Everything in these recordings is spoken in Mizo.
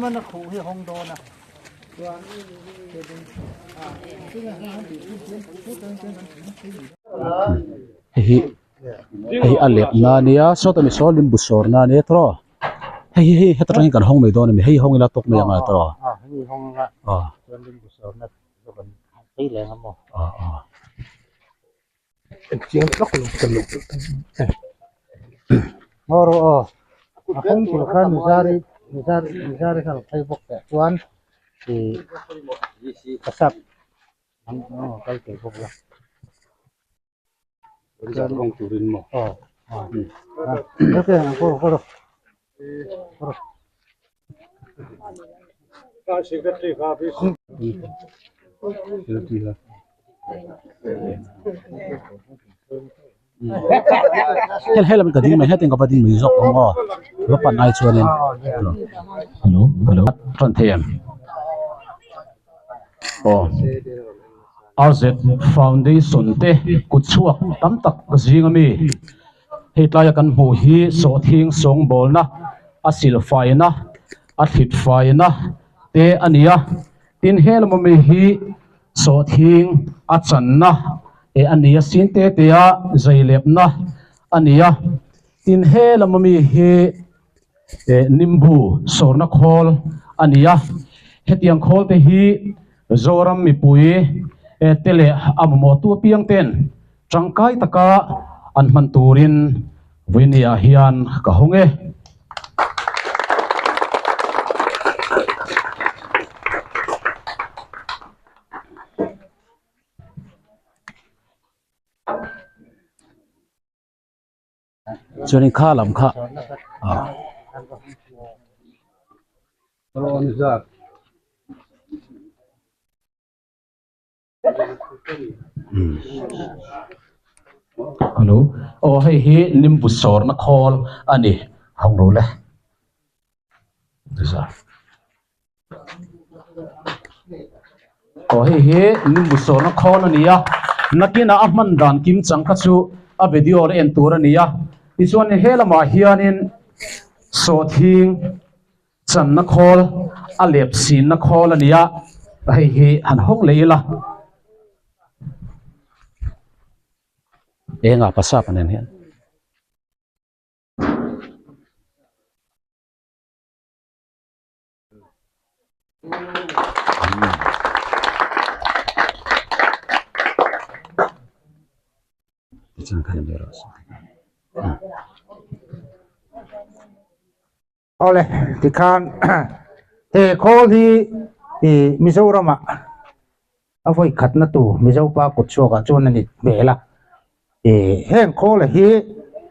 Chuan a khuh hi a hawng dawn a chuan Hei hi hei hi a lep na ania sawta mi saw limbu sawr na ania tawh hei hi hei heta tangin kan hawng mai dawn a ni hei hawng ila tawk mai ang a tawh aw aw aw. A hawng tur khan mizari mizari mizari khan a phei bawk teh chuan ih ka sap ang aw kal thei bawk la. Hawng turin maw? Aw aw okay ang kawr kawr kawr. Hel helam ka ding mai hetin ka va ding mai zawk ang aw va pan ai chuanin hello hello tan thei em aw RZ foundation te kut chhuak tam tak zing ami hei tlaia kan hmuh hi sawhthing sawngbawlna a silfaina a thlit faina te a ni a tin helam ami hi Sawhthing a channa eh a ni a, sin te te a zai lepna a ni a, tin he lama mi hi eh nimbu sawrna khawl a ni a, hetiang khawl te hi Zoram mipui eh te leh a mamawhtu apiang ten tangkai taka an hman turin vawinia hian ka hawng e. Chuanin kha lam kha ah. Hello aw hei hi nimbu sawrna khawl a ni hawng ro le aw hei hi nimbu sawrna khawl a ni a nakinah a hman dan kim chang kha chu a video la en tur a ni a tichuan he lamah hianin sawhthing Channa khawl a lep sinna khawl a ni a, hei hi han hawng leh ila. Engah pasap a nen hian. Tichuan khan a rawh se. Awle tikhan he khawl hi ih Mizoram ah a vawi khatna tur Mizo pa kut chhuak ah chuan a ni hmel a ih heng khawl hi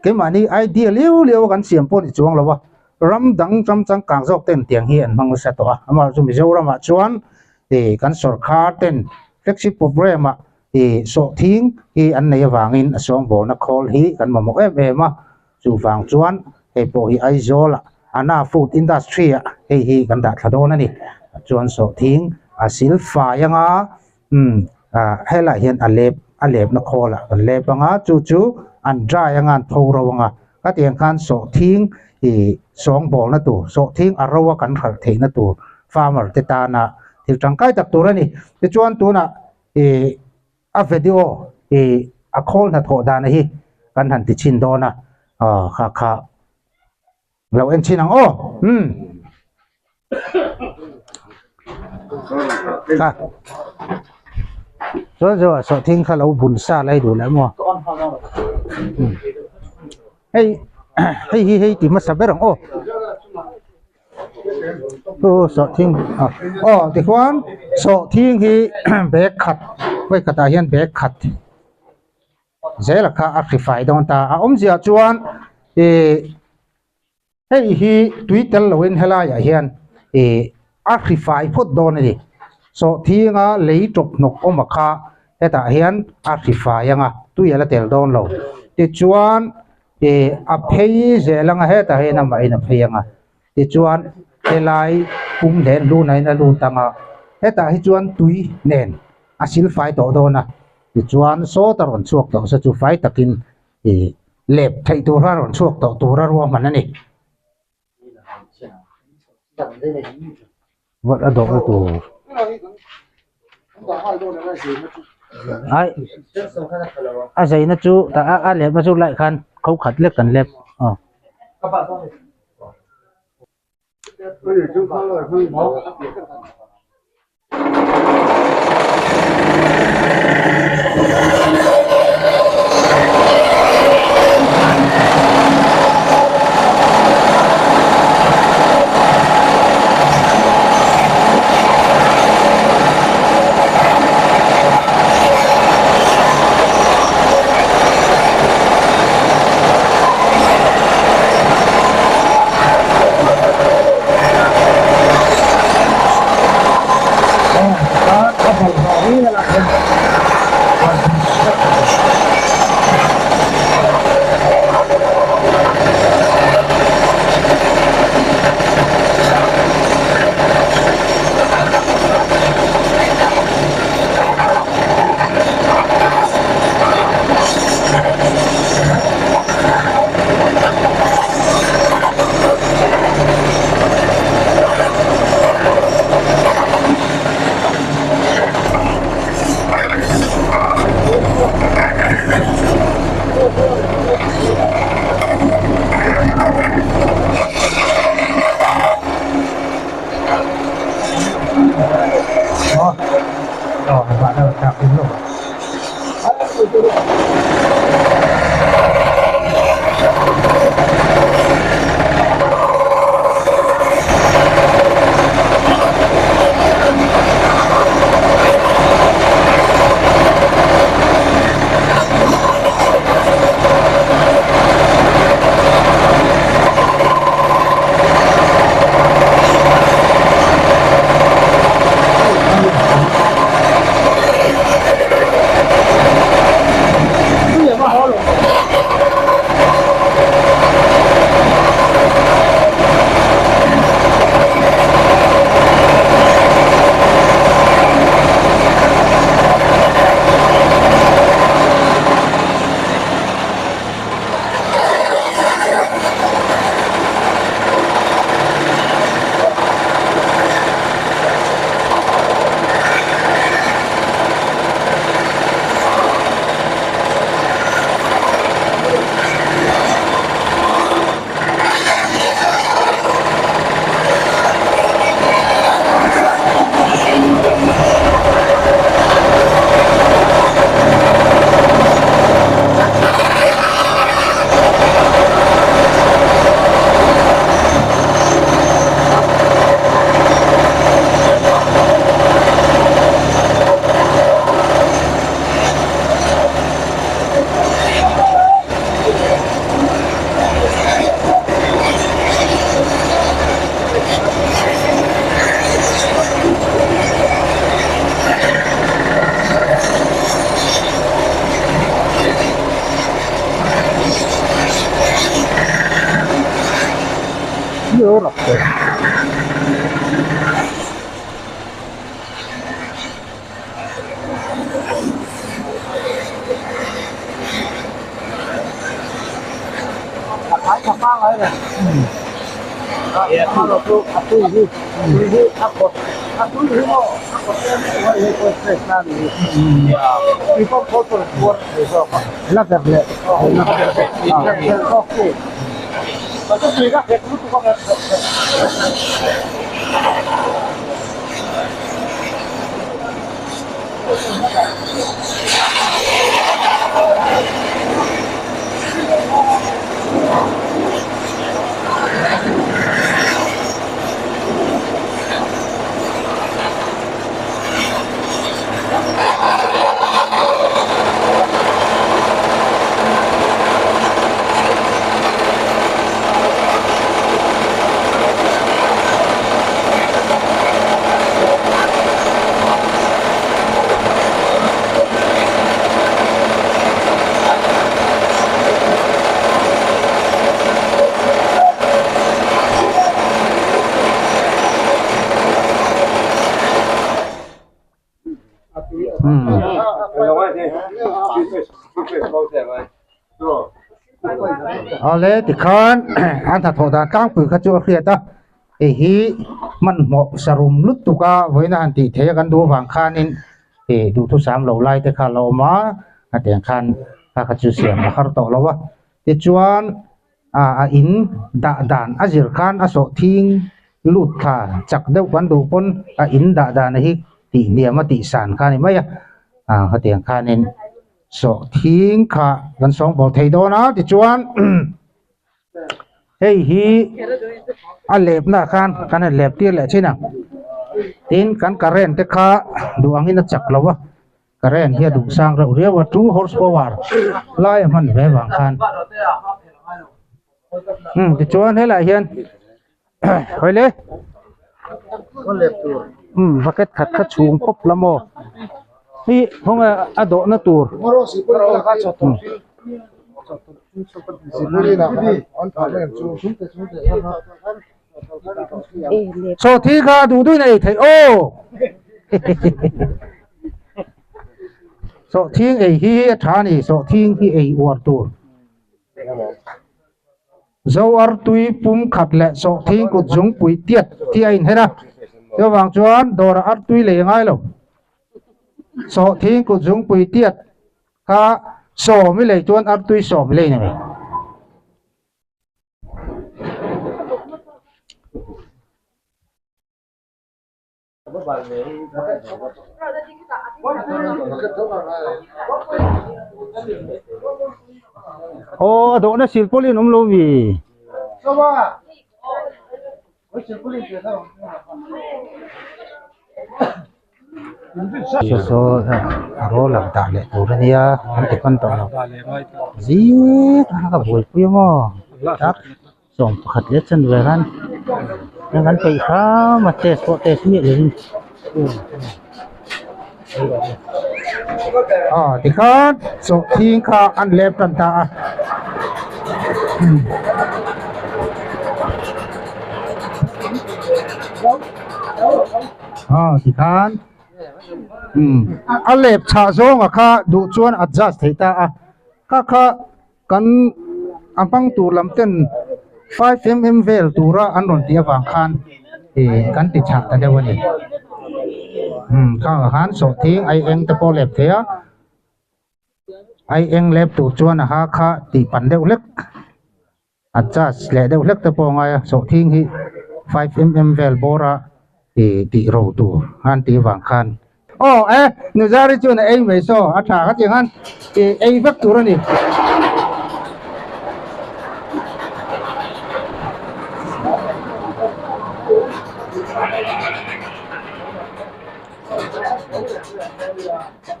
keimahni idea liau liau a kan siam pawh a ni chuang lo a ram dang ram changkang zawk ten tiang hi an hmang nasa tawh a amaherawhchu Mizoram ah chuan ih kan sawrkhar ten flagship programme ah ih sawhthing hi an nei avangin a sawngbawlna khawl hi kan mamawh em em a. Chuvang chuan hei pawh hi Aizawl ah Anna Food Industry ah hei hi kan dah thla dawn a ni. Chuan sawhthing a sil fai anga umm ah helaiah hian a lep a lepna khawl ah kan lep anga chu chu an dry anga an pho ro anga khatiang khan sawhthing ih sawngbawlna tur sawhthing a ro a kan hralh theihna tur farmer te tana thil tangkai tak tur a ni. Tichuan tunah ih A video i a khawl hnathawh dan hi kan han ti chhin dawn a, aw kha kha lo en chhin ang aw umm kha chuan chu a sawhthing kha lo bun sa lai duh leh maw hei hei hi hei ti hmasa ber ang aw. Chu sawhthing ah aw tichuan sawhthing hi bag khat vawi khatah hian bag khat zela kha a hri fai dawn ta a awmzia chuan ih hei hi tui tel loin helaiah hian ih a hri fai phawt dawn a ni sawhthinga lei tawp hnawk awm a kha hetah hian a hri fai ang a tui a la tel dawn lo tichuan. Ih a phei zel anga hetah hian amah in a phei anga tichuan helai pum hlen luna in a lut anga hetah hi chuan tui nen a sil fai tawh dawn a tichuan sawt a rawn chhuak tawh se chu fai takin ih lep theih tura rawn chhuak tawh tura ruahman a ni. Vat a dawhna tur ai a zeina chu tah a a lep na chu lai khan kho khat lek kan lep aw. La ber leh Awle tikhan an hnathawh dan tlangpui kha chu a hriat a. Hei hi hmanhmawh sarum lutuk a vawiin a han tih theih a kan duh avang khanin ih duhthusam lo lai te kha a la awm a, hetiang khan kha kha chu siam a har tawh lo a. Tichuan ah a in dah dan a zir khan a sawh thing lut thla chak deuh kan duh pawn a in dah dan hi tih hniam a tih san kha a ni mai a, ah hetiang khanin sawh thing kha kan sawngbawl thei dawn a tichuan hei hi a lepna khan kan han lep tir leh thin ang tin kan current te kha duh angin a chak lo a current hi a duh sang reuh riau a two horse power lai a hman ve vang khan umm tichuan helaiah hian hawi le umm bucket khat kha chhung pawp la maw hi khawnge a dawhna tur Sawhthi kha duh duhin a ei theih aw Sawhthing ei hi a tha a ni sawhthing hi ei uar tur. Zoar tui pum khat leh sawhthing kut zungpui tiat hi a inher a, chuvang chuan dawrah artui lei a ngai lo. Sawhthing kut zungpui tiat kha sawm i lei chuan artui sawm i lei ni mai. Aw a dawhna silpawlin awm lo mi? Saw saw a roll ang dah leh tur a nia an ti hman tawh lo zing a ka buaipui a maw tak sawm pakhat leh chanve khan heng an peih hram a test pawh test miah lovin aw tikhan sawhthing kha an lep tan ta a. Aw tikhan umm a lep chhah zawnga kha duh chuan adjust thei ta a kha kha kan a hmang tur lam ten 5mm vel tura an rawn tih avang khan ih kan ti chhah ta deuh a ni umm khangah khan sawhthing ai eng te pawh lep thei a ai eng lep tur chuan a ha kha tih pan deuh hlek. Adjust leh deuh hlek te pawh a ngai a, sawhthing hi 5mm vel bawr a ih tih ro tur an tih avang khan. Aw e, Nuzari chuan a ei mai saw, a tha ka tih ang khan ih ei vek tur a ni.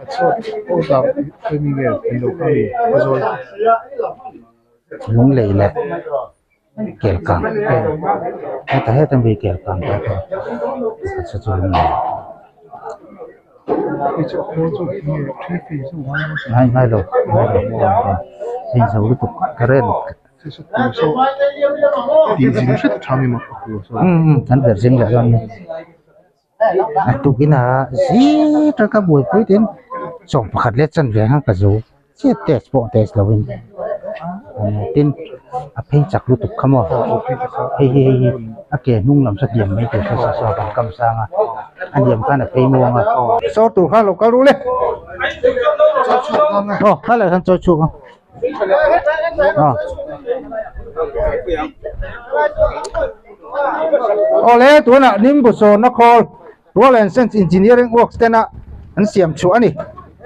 A chhuat aw dah mi nge lo kha mi a zawl. Lunglei leh Kelkang heta heta mi Kelkang te pawh pakhat saw chu lunglei ngai ngai lo ngai lo hei zo lutuk current kan verh zing leh dawn a ni a tukin a zir taka buaipui ten sawm pakhat leh chanve ang ka zo chiah test pawh test lo in tin a phei chak lutuk kha maw hei hi hei hi a ke hnung lam saw hniam mai tur saw saw saw kan kam sang a a hniam khan a phei muang a saw tur kha lo kal ru le aw kha leh khan chawi chhuak ang aw awle tunah nimbu sawrna khawl Royal and Sense Engineering Works tena an siam chhuah a ni.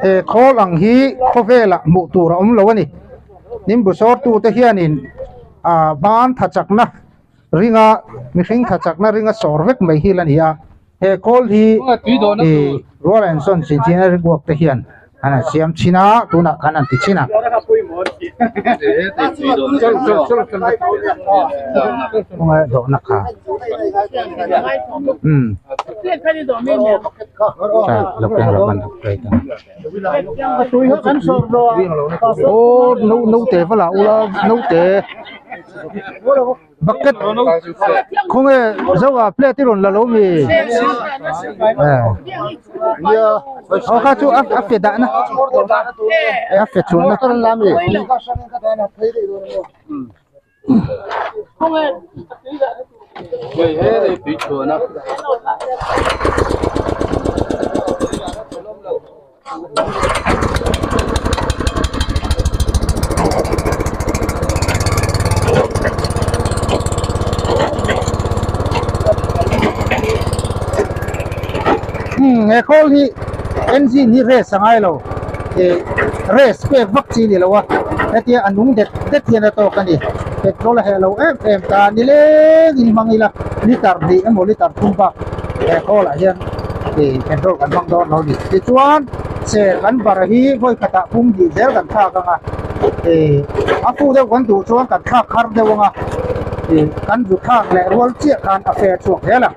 He khawl ang hi khawvelah hmuh tur a awm lo a ni. Nimbu sawrtute hianin ah ban tha chakna ringa mihring tha chakna ringa sawr vek mai hi la ni a. He khawl hi ih Royal and Sons Engineering Work te hian an han siam thin a, tunah khan an ti thin a. Khawnge dawhna kha umm lo keng lo kan upgrade ang aw no note va la ula note. Bucket khawnge zoa plate i rawn la lo mi aw kha chu a fe dah na a fe chhuah na. Hmm he khawl hi engine hi race a ngai lo ih race pek vak chi a ni lo a hetia a nung det det hian a tawk a ni petrol a heh lo em em ta nileng in hmang ila litre hnih emaw litre thum bak he khawl ah hian ih petrol kan hmang dawn lo a ni tichuan ser kan bar hi vawi khatah pum hnih zel kan thlak ang a ih a fu deuh kan duh chuan kan thlak har deuh ang a ih kan zu thlak leh rual chiah khan a fe chhuak zel ang.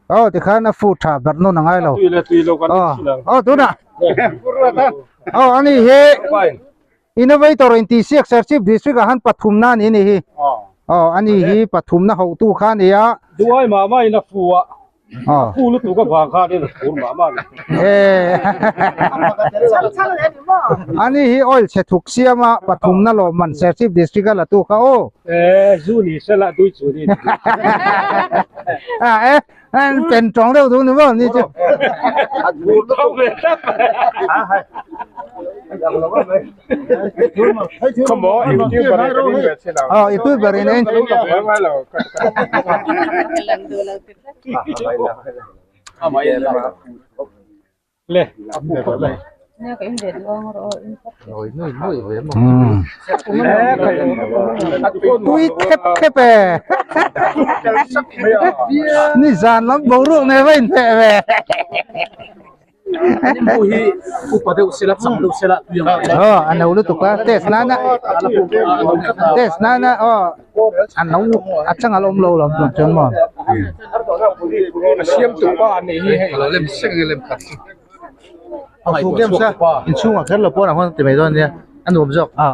Aw tikhan a fu tha ber nawn a ngai lo aw tunah aw ani hi Innovator in tih siak Serchhip District ah han pathumna a ni ni hi. Aw ani hi pathumna hotu kha a ni a. Duai mah mah in a fu a. A fu lutuk avang khan in a fur mah mah a ni. Ani hi oil chhe thuk siam a pathumna lawmman Serchhip District a la tu kha aw. E zu ni sela dui chu ni. A e pen tawng deuh duh ni maw ni chu. Aw youtuber in en. Tui khep khep e ni zan lam boruak nei va inhmeh ve. Aw a no lutuk a test nana test nana aw a no a chang a la awm lo lam chuan maw. Inchhungah kher lo pawn ah khuan ti mai dawn ania a nuam zawk a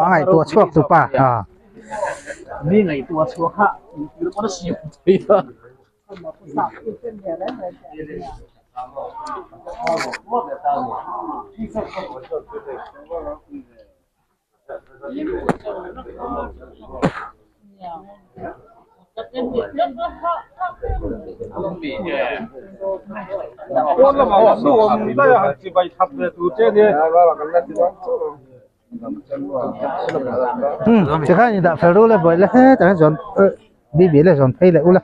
ngaihtuah chhuak tu pa Tikhan in dah fel ru le buai le hetah hian chuan bibi le zawn phei leh ula.